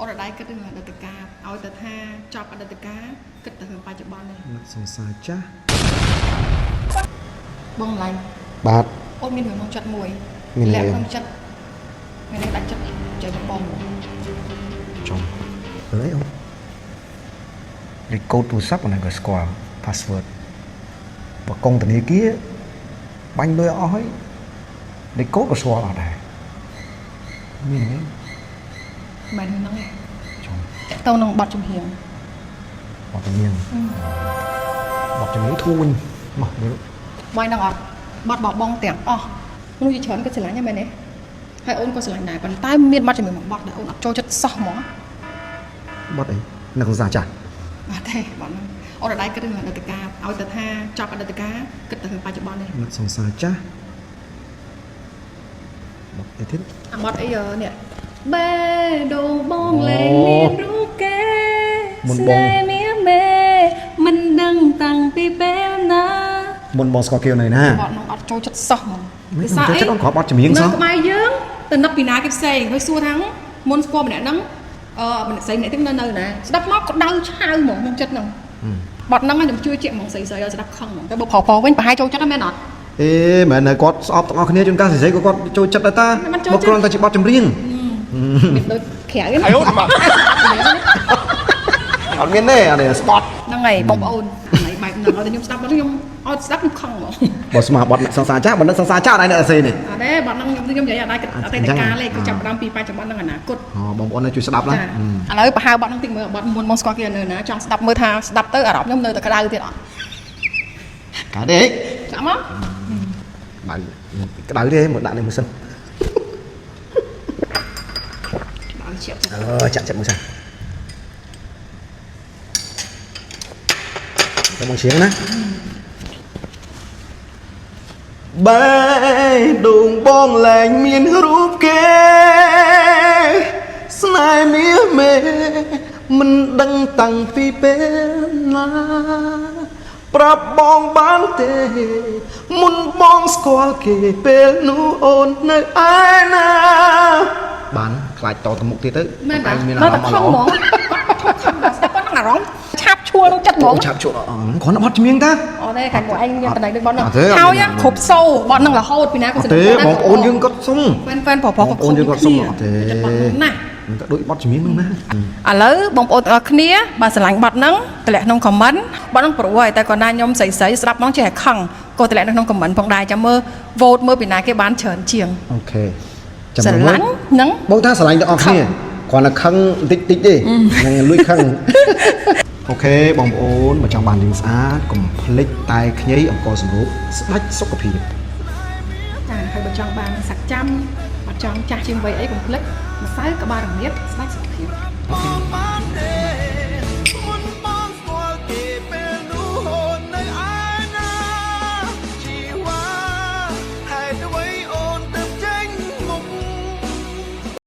អូនអត់ដែរគិតរឿងអតីតកាលឲ្យតែថាចប់អតីតកាលគិតតែរឿងបច្ចុប្បន្ននេះ នឹកសង្សារចាស់ បងឡៃ បាទ អូនមានរឿងក្នុងចិត្តមួយ មានរឿងអី ក្នុងចិត្តមានរឿងដាច់ចិត្តចែកបង ចុំអីអូនលេខកូដទូរស័ព្ទអូនឯងក៏ស្គាល់ password បើកុងធនាគារបាញ់លុយអស់ហើយលេខកូដក៏ស្គាល់អត់ដែរមានអី មិនមែនហ្នឹងទេ ចុំ តទៅនឹងបទចម្រៀង បទចម្រៀងបទចម្រៀងធូនមកមើល បងហ្នឹងអត់បទរបស់បងទាំងអស់មនុស្សជាច្រើនក៏ស្រឡាញ់ដែរមែនទេហើយអូនក៏ស្រឡាញ់ដែរប៉ុន្តែមានបទចម្រៀងមួយបទដែលអូនអត់ចូលចិត្តសោះហ្មង បទអីនឹកសង្សារចាស់ អត់ទេបទហ្នឹងអូនអត់ដែរគិតរឿងអតីតកាលឲ្យតែថាចប់អតីតកាលគិតតែរឿងបច្ចុប្បន្ននេះ នឹកសង្សារចាស់បទអីទៀត អាបទអីនេះបេះដូងបងលែងមានរូបគេ មុនបង ស្នេហ៍មានមេមិនដឹងតាំងពីពេលណា មុនបងស្គាល់គេនៅណា បទហ្នឹងអត់ចូលចិត្តសោះហ្មង មិនចូលចិត្តអូនគ្រាន់បទចម្រៀងសោះ នៅក្បែរយើងទៅនឹកពីណាគេផ្សេងហើយសួរថាមុនស្គាល់ម្នាក់ហ្នឹងអឺម្នាក់ស្រីម្នាក់ទៀតនៅនៅណាស្ដាប់មកក្តៅឆៅហ្មងក្នុងចិត្តហ្នឹងបទហ្នឹងខ្ញុំជឿជាក់ហ្មងស្រីស្រីឲ្យស្ដាប់ខឹងហ្មងតែបើប្រុសៗវិញប្រហែលចូលចិត្តហ្នឹងមែនអត់ អេមែនគាត់ស្អប់ទាំងអស់គ្នាជួនកាលស្រីៗក៏គាត់ចូលចិត្តដែរតា មិនចូលចិត្ត មកគ្រាន់តែជាបទចម្រៀង មានដូចក្រៅហ្នឹង អត់មានទេអត់ទេស្បត់ ហ្នឹងហើយបងប្អូនហ្នឹងហើយបែបហ្នឹងឲ្យតែខ្ញុំស្ដាប់បទហ្នឹងខ្ញុំឲ្យស្ដាប់ខ្ញុំខឹងហ្មង បើស្មាបទសង្សារចាស់បើនឹកសង្សារចាស់អត់ឯងអ្នកសរសេរនេះ អត់ទេបទហ្នឹងខ្ញុំខ្ញុំនិយាយអត់ដែរគិតអតីតកាលទេគឺចាប់ផ្ដើមពីបច្ចុប្បន្ននិងអនាគត អូបងប្អូនជួយស្ដាប់ណា ចាឥឡូវប្រហែលបទហ្នឹងតិចមើលបទមុនមកស្គាល់គេនៅណាចង់ស្ដាប់មើលថាស្ដាប់ទៅអារម្មណ៍ខ្ញុំនៅតែក្តៅទៀតអត់ កើតទេ ចាំមក ដៅក្តៅទេមកដាក់នេះមួយសិន ដល់ជាប់ អឺចាក់ចាក់មួយសិនទៅមកជ្រៀងណាបែដួងបងលែងមានរូបគេស្នេហ៍មាមេមិនដឹងតាំងពីពេលណាប្រាប់បងបានទេមុនបងស្គាល់គេពេលនោះអូននៅឯណាបានខ្លាចតទៅមុខទៀតទៅ មែន តែមាន បាទនៅ អារម្មណ៍ តែខឹងហ្មងគាត់ធំខឹងដល់ស្ដាប់គាត់ហ្នឹងអារម្មណ៍ឆាប់ឈួលក្នុងចិត្តហ្មង ឆាប់ជួបគ្រាន់តែបត់ចម្រៀងតា អត់ទេខាងពួកឯងមានតំណែងដូចបទហ្នឹង អត់ទេអត់ ហើយ មាន គ្រប់សូបទហ្នឹងរហូតពីណាក៏ អត់ទេបងប្អូនយើងគាត់សុំ ហ្វេនហ្វេនប្រុសៗ បងប្អូនយើងគាត់សុំអត់ទេ ចិត្តបទហ្នឹងណា មិនតែដូចបត់ចម្រៀងហ្នឹងណា ឥឡូវបងប្អូនទាំងអស់គ្នាបើស្រឡាញ់បទហ្នឹងតម្លាក់ក្នុង comment បទហ្នឹងព្រោះហើយតែគាត់ណាខ្ញុំស្រីស្រីស្ដាប់មកចេះតែខឹងក៏តម្លាក់នៅក្នុង comment ផងដែរចាំមើល vote មើលពីណាគេបានច្រើនជាង អូខេ ស្រឡាញ់ហ្នឹង បងថាស្រឡាញ់ទាំងអស់គ្នាគ្រាន់តែខឹងបន្តិចតិចទេហ្នឹងលួចខឹងអូខេបងប្អូនបើចង់បានលៀងស្អាតកុំភ្លេចតែខ្ញីអង្គសម្រូបស្ដាច់សុខភាព ចាហើយបើចង់បានសាក់ចាំបើចង់ចាស់ជាងវ័យអីកុំភ្លេចម្សៅក្បាលរមៀតស្ដាច់សុខភាព អូខេ